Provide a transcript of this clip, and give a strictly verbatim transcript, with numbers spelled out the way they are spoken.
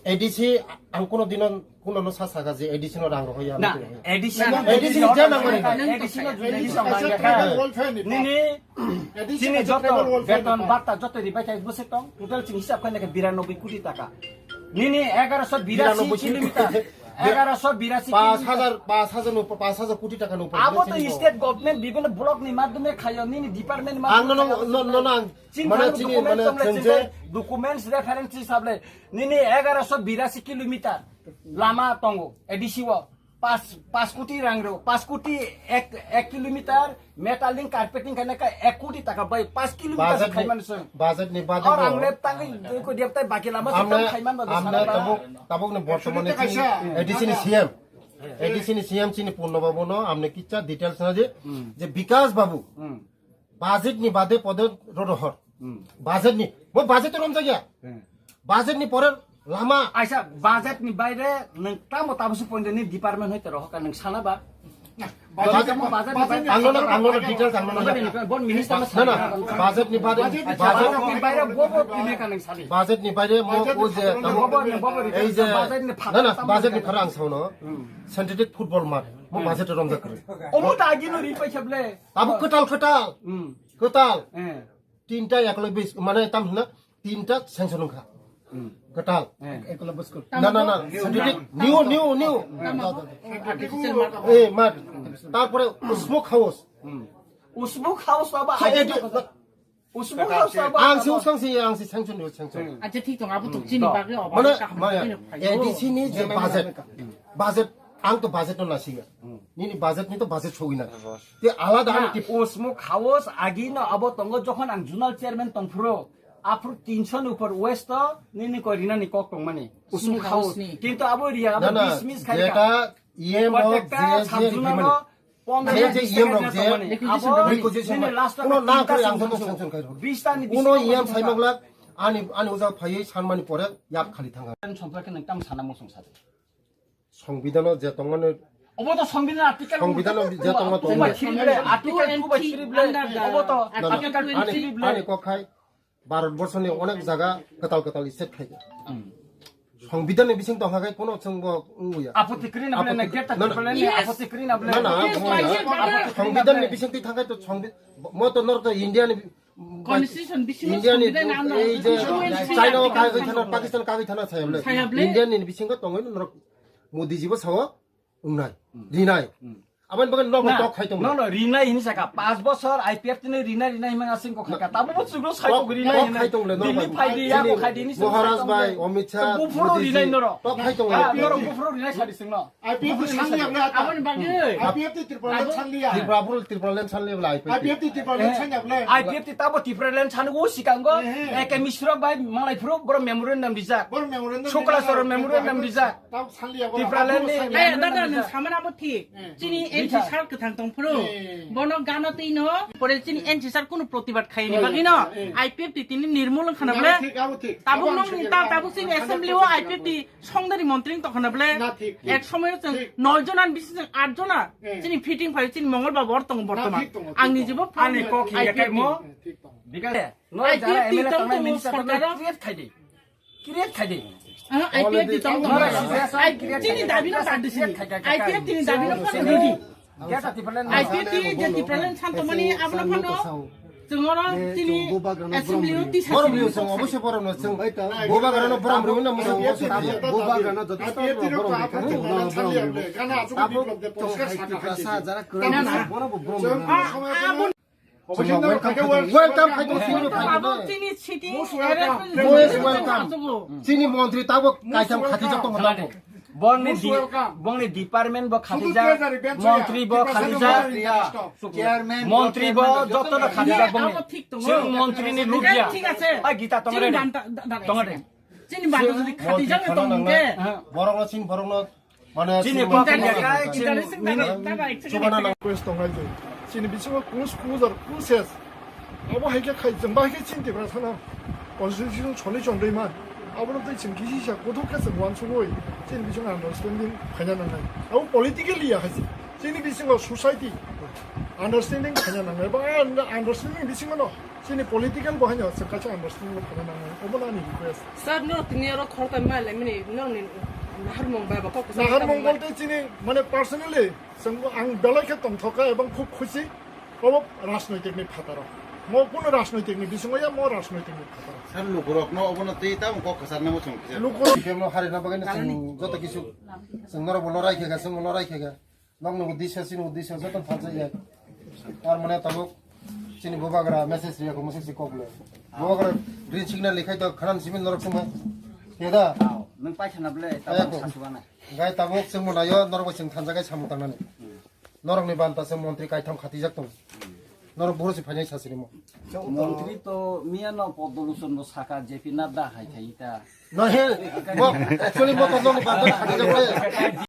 A D C ang kuno dino kuno no sa saka je A D C no rang rohoya. Na, A D C no A D C ni jana mani. A D C no jodi A D C no jodi no mani. Nini, chini joto beton bata joto ribai thai bwswk tong, total chini hisab khaina khe biranoboi koti taka. Nini egaroso birasi kilometer, egaroso birasi paanch hajar, paanch hajar no, paanch hajar koti taka no. Abo to state government bibhinno block ni madhyome khayo, nini department ni madhyome. Ang no, no, no, no, ang Chini mane thang chini document mane tong le chini chini documents reference hisab le nini egaroso birasi kilometer lama tongo A D C o pas, pas koti rang ro, pas koti ek, ek kilometer metal ling carpeting khaina khe ek koti taka bai pas kilometer budget ni, khaimani song. Budget ni budget. Aur ang le tang ko dia tai baki lama amne, song khaimani ba amne sana tabuk, tabuk ni bortomani chini A D C ni C M. A D C ni C M chini Purno Babu no amne kicha details na je, je Bikas Babu. Budget ni bade pode rodo hor. Budget ni, mo budget rom jagya. Budget ni pore lama. Aisa budget ni baire nang tamo tamo su point ni department hoite roho ka nang sana ba. Budget ni baire. Ang no, ang no details ang no. Bon minister na na, budget ni bade, budget ni baire bo bo pine ka nang sali. Budget ni baire mo o je tamo ei je budget ni na na budget ni phara ang sauno. Synthetic football mat mo budget rom jakre. Omo ta agi no ri paisa ble. Abo kwtal, kwtal. Kwtal. Tinta eklo bis, mane tam hina, tinta sanction wngkha. Kwtal. Eklo buskul. Na, na, na. Synthetic, new, new, new. Eh, mat. Tarpore smoke house. Smoke house aba. Smoke house aba. Ang si usang si, ang si sanction, sanction. Acha thik tong, abo tok chini bagwi obo. Mane, mane, A D C ni je budget. Budget, ang to budget no nasiga. Nini budget ni to budget sogwi na. Te alada ani tip. Usmuk house agi no abo tongo jokhon ang zonal chairman tongphuru. Aphuru tinso ni upor waste to nini koi rina ni kok tongmani. Usmuk house ni. Kintu abo riya abo dismiss khai ka. Jeta E M o je je ripimani. Je je E M rok je requisition bai. Kuno na kori ang joto sanction khai rw. Kuno E M sai maglak ani, ani uja phaiwi sanmani pore yap khali thanga. Songprak nang tam sana mosong sadi. Songbidano je tongmani. Obo to songbidano article. Songbidano je tongma tongma. Article two by three ble. Obo to article two by three ble. Ani kokhai Bharat borsoni onek jaga kwtal kwtal state khaikha. Songbidhan ni bising tongkha khai kono chwngbo wngya. Apoti kwrwi na bole na geta na bole ni apoti kwrwi na bole. Na na. Songbidhan ni bising twi thangkhai to songbi mo to norok to India ni Constitution bising India ni ei je China o kagwi thana Pakistan kagwi thana sayable. India ni bisingo tongwi norok Modi jibo sao. Wngnai. Rinai. Aboni bagwi nogo tok khai tong. No, no, rinai hini saka. Pas bosor I P F T ni rinai, rinai himang asing ko khaika. Tabo bo chuklo sai ko rinai hini. Tok khai tong le, no. Delhi phai di, ya ko khai di, ni Maharaj bai, Amit Shah, Modi ji. Tok khai tong le. Norok buphuru rinai sadi singno. I P F T sanliya bla. Aboni bagwi. I P F T Tripura sanliya. Tripura bul, Tripura land sanliya bla I P F T. I P F T Tripura land sanliya bla. I P F T tabo Tripura land sanu sikango. Eke Misrok bai malai phuru boro memorandum rijak. Boro memorandum. Shukla Soron memorandum rijak. Tipraland ni. Eh, dada, nwng samani abo thik. Chini N C sir kwthang tong phuru. Bono gana twi no. Pore chini N C sir kunu protibad khaini bagwi no. I P F T tini nirmul wngkhana ble. Tabuk nwng ta, tabuk chini assembly o I P F T songdari montri wng tongkhana ble. Ek somoyo chwng noi jona ni bising chwng at jona. Chini fitting phai chini Mongol Babu or tongo bortoman. Ang ni jibo ani kok hiya kai mo. Bikale. No jara M L A tong minister tong create khai di. Create khai di. Ah, I P F T tong tong. Chini dabi no tadi sini. I P F T ni dabi no phano ready. I P F T je Tipraland santo mani abono phano. Chwngoro chini assembly o tisa. Borom riyo chwng obosyo borom no chwng. Boba garano borom riyo na musa. Boba garano joto borom riyo. Abo to hai Tiprasa jara kwrwng bono bo borom riyo. Welcome khai tong sini khai tong. Abo chini city. Most welcome. Chini montri tabo kaitham khati jak tong tabo. Bongni di-, bongni department bo khati jak, montri bo khati jak, montri bo joto no khati jak bongni. Chini montri ni lubya. Thik ase. Ai gita tong re. Tong re. Chini banta jodi khati jak tong ke. Borok no chini borok no Mane chini chini kok ni mane kai chini mini chubana nang. Request tong hai je. Chini bisingo kus kus ar kus es. Abo hai khe khai jeng bai khe chini Tiprasa no constitution soli chondoi man. Abo no tei chini kisi sa kothok khe cheng wan sugoi. Chini bisingo understanding phaina nang nai. Abo politically ya hai je. Chini bisingo society understanding phaina nang nai. Ba understanding bisingo no Chini political bo haino chwng kaisa understanding o thangna nangnai. Obo no ani request. Sir, no tini oro khoroktham ma lemini, no ni naharmung bai ba kok. Naharmung bolte chini, mane, personally, chwng ang belai khe tongthoka ebong khub khusi. Obo rajnoitik ni phataro. Mo kuno rajnoitik ni bisingo ya, mo rajnoitik ni phataro. Sir, lukurok no obo no twi tamo kok khasar namo chwng kisa. Lukurok. Bemo hari na bagani chwng joto kisu. Chwng norok bo lorai khe ga, chwng bo lorai khe ga. Nokni uddesyo, chini uddesyo joto thansa ya. Tar mane tabuk chini bubagra message riya ko, message kok le. Bubagra green signal likhai to khanan simin norok sumai. Keda? Aw, nung paisa na ble, Ayo tabuk ko. Sasuana. Gai tabuk chwng mona yo norok chwng thansa gai samung tangnani. Norok ni banta se montri kaitham khatijak tong. Norok buhur se phainai sasiri mo. Montri to miya no Podoluson no saka J P Nadda hai thai ta. No he, mo actually mo to norok ni banta khatijak le.